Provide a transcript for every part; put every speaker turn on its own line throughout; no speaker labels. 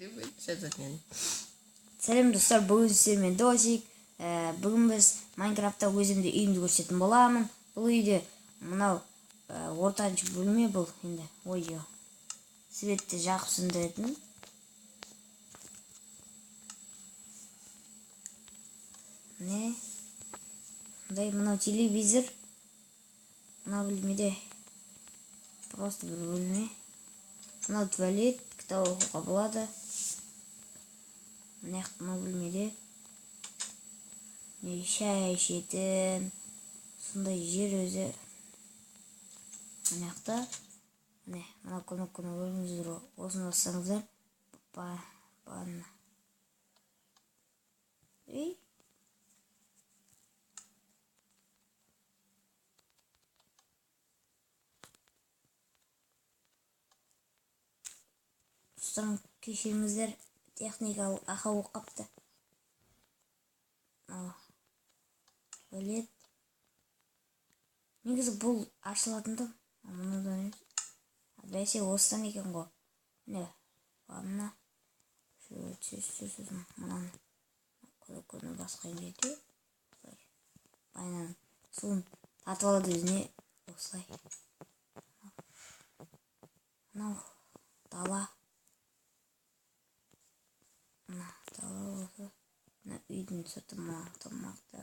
Жазатын.
Сәлем, достар! Бүгін сіздермен Досик. Бүгін біз Майнкрафтта өзімді үйімді көрсететін боламын. Бұл үйде мынау ортаншы бөлме. Бұл енді, ой, светті жағып сөндіретін. Міне, мындай. Мынау телевизор. Мына бөлмеде просто бір бөлме. Мынау туалет, кітап оқуға болады. Мына мына бөлмеде не, шай ішетін сондай жер өзі. Мына жақта, міне, мына кнопканы көрдіңіздер ғой, осыны бассаңыздар, ванна. Ей, достар, кешіріңіздер, техникалық ақау болып қапты. Мынау туалет. Негізі бұл ашылатын да мынадан емес, бәсе, осыдан екен ғой. Міне, ванна. Сосын мынаны кнопканы басқан жерде осылай ваннаның суын тартып алады өзіне осылай. Мынау дала. Мына дала осы. Мына үйдің сырты, мына тамақта.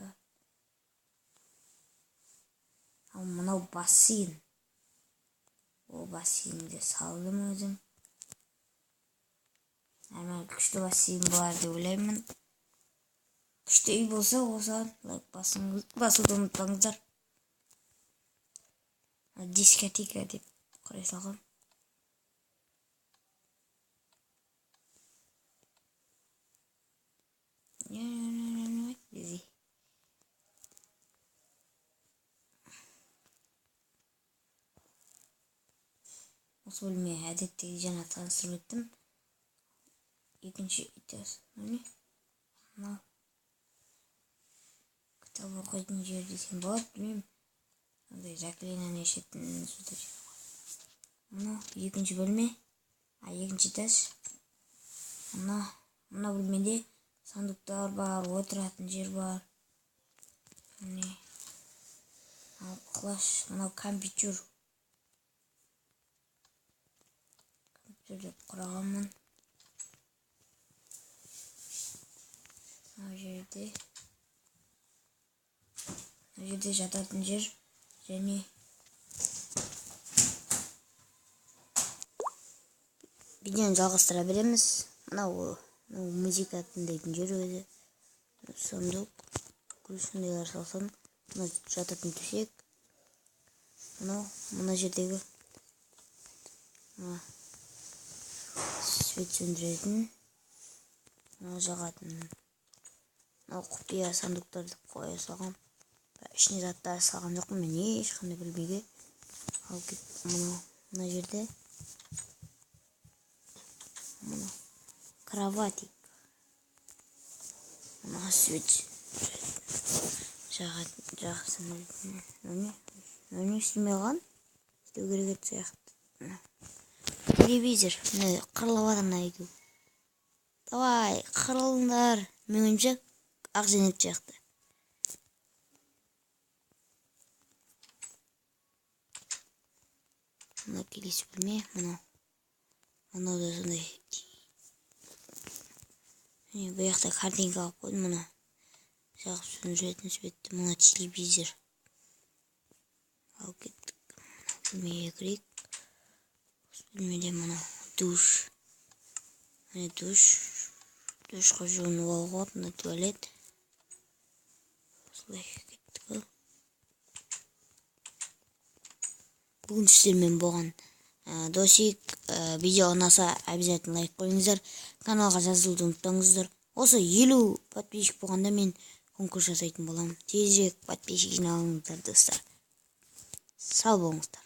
Ал мынау бассейн. Ол бассейнді салдым өзім. Нормально, күшті бассейн болар деп ойлаймын. Күшті үй болса, осыған лайк басуды ұмытпаңыздар. Дискотека деп қарай салғам. Busy. Осы бөлме әдеттегі, жаңа таныстырып өттім. Екінші этаж. Міне, мынау кітап оқитын жер десем болады, білмеймін, андай заклинание ішетін сондай жер ғой. Мынау екінші бөлме, а, екінші этаж. Мына бөлмеде сандықтар бар, отыратын жер бар. Міне, мынау класс, мынау компьютер. Компьютер деп құрағанмын. Мына жерде жататын жер және видеоны жалғастыра береміз. Мынау музыка тыңдайтын жер өзі. Сундук, гүл, сондайлар салсаң. Мына жататын төсек. Мынау мына жердегі мына свет сөндіретін, мынау жағатын. Мынау құпия сандуктар деп қоя салғам, бірақ ішіне заттар салған жоқпын мен ешқандай бөлмеге. Ал мынау мына жерде мынау кроватик. Мына свет жағатын, жағып сөндіретін. Мынау не істемей қалған, істеу керек еді сияқты. Мына телевизор. Міне, қырылып жатыр мына екеуі. Давай, қырылыңдар. Менің ойымша, ақ жеңетін сияқты. Мына келесі бөлме. Мынау да сондай. Міне, бұл жақта картинка алып қойдым. Мына жағып сөндіретін светті. Мына телевизор. Ал кеттік, мына бөлмеге кірейік. Осы бөлмеде мынау душ. Міне, душ. Душқа жуынып алуға болады. Мына туалет. Осылай кеттік. Ал бүгін сіздермен болған Досик. Видео ұнаса, обязательно лайк қойыңыздар, каналға жазылуды ұмытпаңыздар. Осы 50 подписчик болғанда мен конкурс жасайтын боламын. Тезірек подписчик жиналыңыздар, достар. Сау болыңыздар.